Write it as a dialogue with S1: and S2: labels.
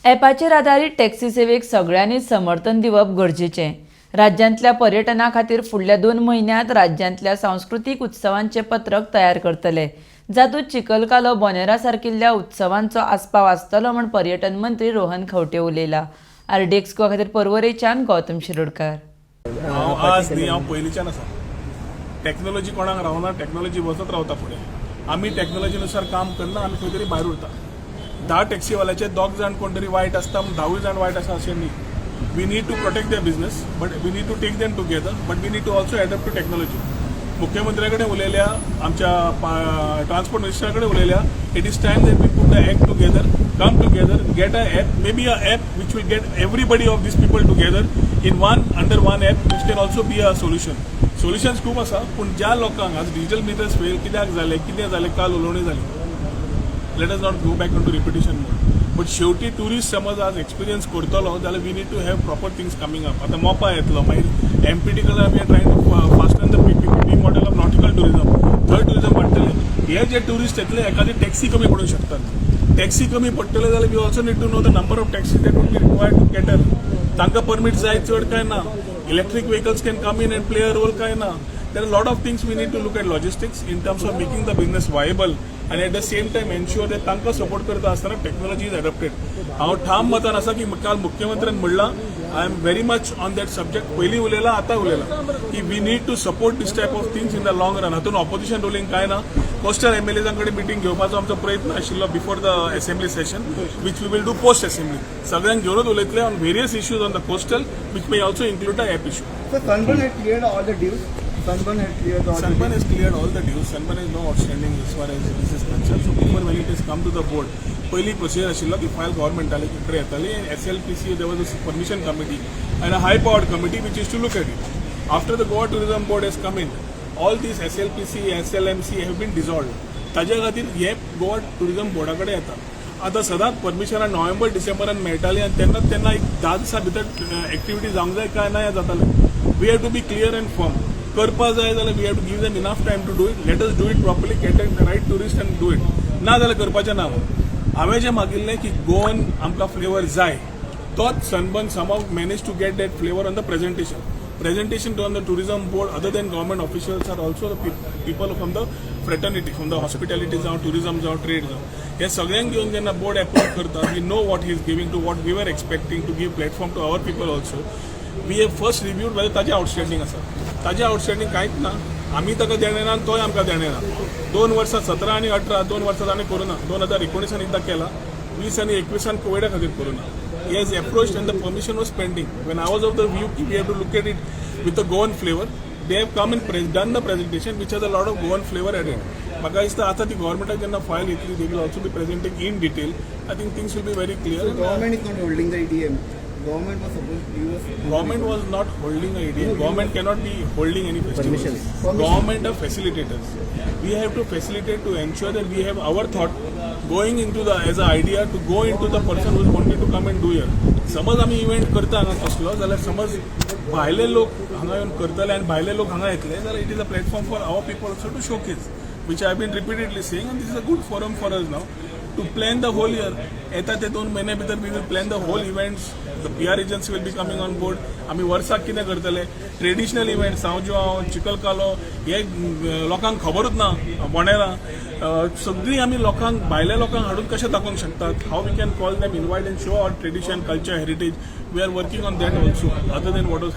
S1: ॲपाचेर आदारीत टॅक्सी सेवेक सगळ्यांनी समर्थन दिवप गरजेचें. राज्यांतल्या पर्यटना खातीर फुडल्या 2 म्हयन्यांत राज्यांतल्या सांस्कृतीक उत्सवांचें पत्रक तयार करतले, जातूंत चिखलकालो, बोनेरा सारकिल्ल्या उत्सवांचो आस्पाव आसतलो म्हूण पर्यटन मंत्री रोहन खंवटे उलयला. आरडीएक्स गोवा खातीर पर्वरेच्यान गौतम शिरोडकार.
S2: हांव आज न्ही, हांव पयलींच्यान आसा. टॅक्नोलॉजी कोणाक रावना, टॅक्नोलॉजी वचत रावता फुडें. आमी टॅक्नोलॉजीनुसार काम करना, आमी खंय तरी भायर उरता. 10 टॅक्सीवाल्याचे दोग जाण कोण तरी वायट आसता म्हूण 10वूय जाण वायट आसा अशें न्ही. We need to protect their business, but we need to take them together, but we need to also adapt to technology. मुख्यमंत्र्या कडेन उलयल्या, आमच्या ट्रान्सपोर्ट मिनिस्टरा कडेन उलयल्या. It is time that we put the act together, come together, get a app, maybe a app which will get everybody of these people together in one under one app, which can also be a solution. Solutions खूब आसा, पूण ज्या लोकांक आज digital metres fail कित्याक जाले, कितें जालें, काल उलोवणी जाली. Let us not go back to repetition mode, but शेवटी ट्युरिस्ट समज आज एक्सपिरियन्स करतलो जाल्यार we need to have proper things coming up. आतां मोपा येतलो, मागीर एमपीटी कडेन आमी trying to fasten the PPP model of nautical tourism. थंय ट्युरिझम वाडटलें. हे जे ट्युरिस्ट येतले, एखादी टॅक्सी कमी पडूंक शकतात. टॅक्सी कमी पडटले जाल्यार we also need to know the number of taxi that would be required to cater. तांकां परमीट जाय चड काय ना? Electric vehicles can come in and play a role काय ना? There are lot of things we need to look at, logistics in terms of making the business viable and at the same time ensure that तांकां support करता आसतना technology is adopted. हांव ठाम मतान आसा की काल मुख्यमंत्र्यान म्हणलां, I am very much on that subject. पयलीं उलयला, आतां उलयला की we need to support this type of things in the long run. हातून ऑपोजिशन रोलिंग काय ना. कोस्टल एमएलएजां कडेन मिटींग घेवपाचो आमचो प्रयत्न आशिल्लो before the assembly session, which we will do post assembly. सगळ्यांक घेवनूच उलयतले on various issues on the coastal, which may also include the app issue.
S3: So Sunburn had cleared all the dues. Sunburn had cleared all
S2: Sunburn
S3: the
S2: has cleared all the dues. Sunburn is no outstanding as far as this is concerned. So before, when it has come to the board, पयली procedure आशिल्लो की file गव्हर्मेंटाले कडेन येताली आनी SLPC, there was a permission committee and a high powered committee which used to look at it. After the Goa Tourism Board has come in, all these SLPC, SLMC have been dissolved. ताज्या खातीर हे Goa tourism बोर्डा कडेन येता. आतां सदांच परमिशनां नोव्हेंबर डिसेंबरान मेळटाली आनी तेन्ना तेन्ना एक 10 दिसां भितर एक्टिविटी जावंक जाय काय ना हें जातालें. We have to be clear and firm. करपा जाय जाल्यार we have to give them enough time to do it. Let us do it properly, get the right tourist and do it. ना जाल्यार करपाचें ना. हांवें जें मागिल्लें की गोवन आमकां फ्लेवर जाय, तोच Sunburn somehow manage to get that flavour on the presentation. Presentation to on the tourism board, other than government officials, are also the people from the fraternity, from the hospitality जावं, tourism जावं, trade जावं, हे सगळ्यांक घेवन जेन्ना board approach करता, we know what he is giving to what we are expecting to give platform to our people also. We have first reviewed whether ताजें आउटस्टँडींग आसा. ताजें आउटस्टँडींग कांयच ना. आमी ताका देणें ना आनी तोय आमकां देणें ना. 2 वर्सां, 17 आनी 18, 2 वर्सां ताणें करूं ना. 2019 एकदां केला, 20 आनी 21 कोविडा खातीर करूं ना. He has approached and the permission was pending. When I was of the view की we have to look at it with a Goan flavour, they have come and done the presentation, which has a lot of Goan flavour added. म्हाका दिसता आतां ती गव्हर्मेंटाक जेन्ना file येतली, they will also be presenting in detail. I think things will be very clear.
S3: So government is not holding the EDM. Government was supposed to give us.
S2: Government was not holding a EDM. Government cannot be holding any festivals.
S3: Permission.
S2: Government are facilitators. We have to facilitate to ensure that we have our thought going into the as an idea to go into the person who is wanting to come and do here. समज आमी event करता हांगा कसलो जाल्यार, समज भायले लोक हांगा येवन करतले आनी भायले लोक हांगा येतले जाल्यार it is a platform for our people also to showcase, which I been repeatedly saying, and this is a good forum for us now to plan the whole year. येता ते 2 म्हयन्या भितर we will plan the whole events. The PR agency will be coming on board. आमी वर्साक कितें करतले, traditional event, सांवजो, चिखलकालो, हे लोकांक खबरूच ना. बोंडेरा सगळीं आमी लोकांक, भायल्या लोकांक हाडून कशें दाखोवंक शकतात, how we can call them, invite and show our tradition, culture, heritage. We are working on that also, other than what was.